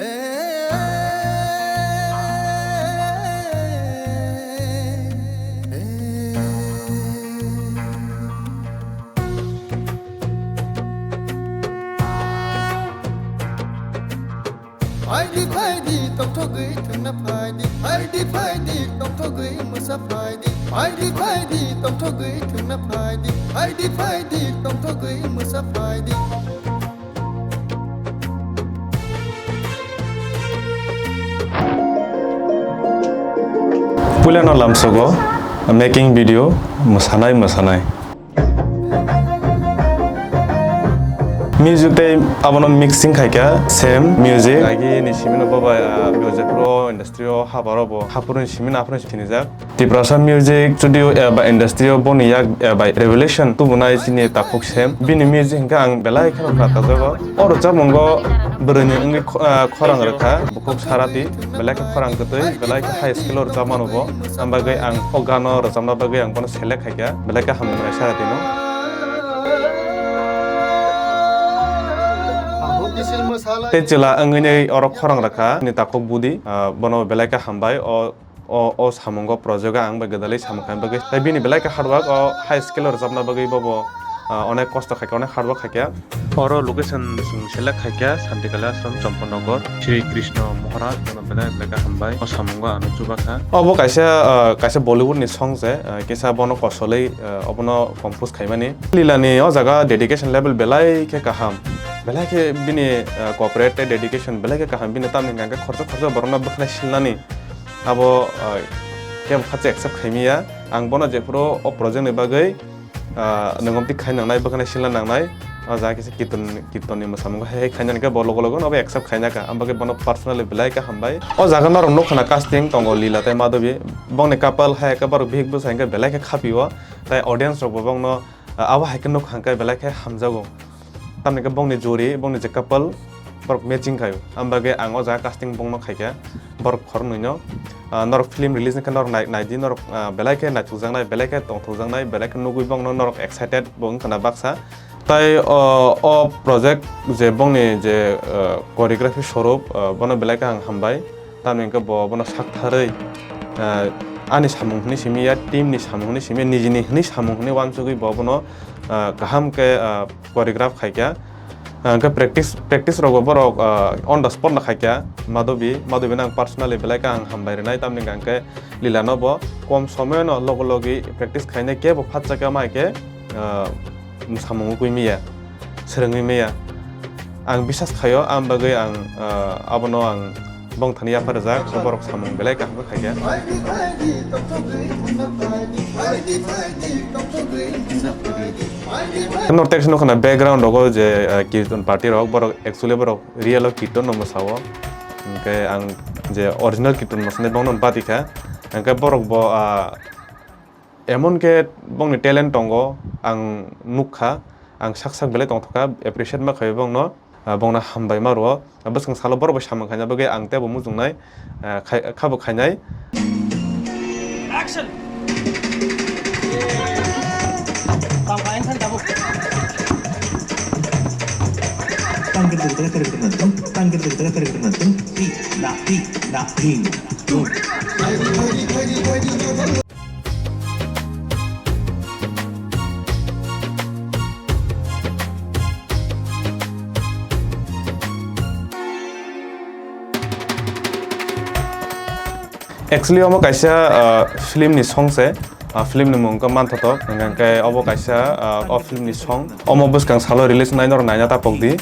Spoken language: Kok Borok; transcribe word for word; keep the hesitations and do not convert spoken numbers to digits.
Phaidi phaidi tongthogwi thwngna phaidi, phaidi phaidi tongthogwi mwsa phaidi, phaidi phaidi tongthogwi thwngna phaidi, phaidi phaidi tongthogwi mwsa phaidi. Puilano lamsogo making video, mwsanai mwsanai. Music tei abono mixing khaikha same music. Agi ni simino bobai, ah, jephuru industry o haba robo haphuru ni simino aphuru ni sinijak. Tiprasa music studio eba industry o boni yak eba revolution tubunai chini takhuk same. Bini music hinkhe ang belai kheno kha tajago. O rwchapmungo bwrwini wngwi kho-, ah, khorang rwkha. Bukhuk Sarati, belai khe khorang kwtwi, belai khe high skill o rwchap mano bo. Ang bagwi ang o gano rwchapna bagwi ang bono select khaikha, belai khe hambai Sarati no. Tei chwla wngwi nei oro khorang rwkha, ni takhuk budi, ah, bono belai khe hambai o, o, o samungo project o ang bai gwdalwi samung khaina bagwi. Tei bini belai khe hard work o high skill o rwchapna bagwi bobo, ah, onek kosto khaikha, onek hard work khaikha. Oro location chwng select khaikha Santikali Ashram, Champanagar, Shri Krishna Maharaj, bono belai belai khe hambai. O samungo ano chubakha. Obo kaisa, ah, kaisa Bollywood ni song se, ah, kisa bono kosolwi, ah, obono compose khaimani. Lila ni o jaga dedication level belai khe kaham. Belai khe bini, ah, cooperate tei dedication belai khe kaham. Bini tamni hwnkhe khoroksa khoroksa borokno bwkhanai silnani. Abo, ah, kebo khatse accept khaimaya. Ang bono jephuru o project ni bagwi ah, nwng omtwi khai nangnai, bwkhanai silna nangnai. O jaga kisa kirton, kirtonni mwsamung hai hai khainani khe bo logo logo no accept khaina kha. Abo khe bono personally belai khe hambai. O jaga norok nukha na casting tongo Lila tei Madhabi. Bongni couple hai khe borok bihik bwsa hinkhe belai khe khapio. Tai audience rok bo bongno, ah, abo hai khe nukha hinkhe belai khe hamjago. Tamni khe bongni juri, bongni je couple, borok matching khaio. Am bagwi ang o jaga casting bongno khaikha, borok khoroknwino. Ah, norok film release ni khe norok nai, naidi, norok, ah, belai khe naithokjaknai, belai khe tongthokjaknai, belai khe nugwi bongno norok excited bo wngkha na baksa. Tai o, o project je bongni je, ah, choreography swarup, ah, bono belai khe ang hambai. Tamni hwnkhe bo bono saktharwi, ah, ani samung hwnwi simi ya, team ni samung hwnwi simi ya, nijini hwnwi samung hwnwi uansugwi bo bono, ah, kaham khe, ah, choreograph khaikha. Ah, hwnkhe practice, practice rogo borok, ah, on the spot no khaikha. Madhabi, Madhabi no ang personally belai khe ang hambai rwnai, tamni hwnkhe Lila no bo kom somoy no logo logi practice khainai kebo phatsa khe ma khe, ah, samung ugwi maya, swrwngwi maya. Ang bisas khaio, ang bagwi ang, ah, abono ang bongthani yapha rwjak, borok samung belai kaham khe khaikha. Norok teisa nukha na background rogo je, ah, kirtan party rok, borok actually borok real o kirtan no mwsao. Hwnkhe ang je original kirtan mwsani bongno bati kha. Hwnkhe borok bo, ah, emon khe bongni talent tongo, ang nukha, ang sak sak belai tongthokha, appreciate ma khaio bongno, ah, bongno hambai ma rwo. Ah, bwskang salo borok bai samung khaina bagwi ang teibo muchungnai, ah, khai-, khabo khainai. Action! Actually, omo kaisa, ah, film ni song se. Ah, film ni mung khe Manthotok. Hingkhe obo kaisa, ah, o film ni song. Omo bwskang salo release nai norok naina ta pokdi.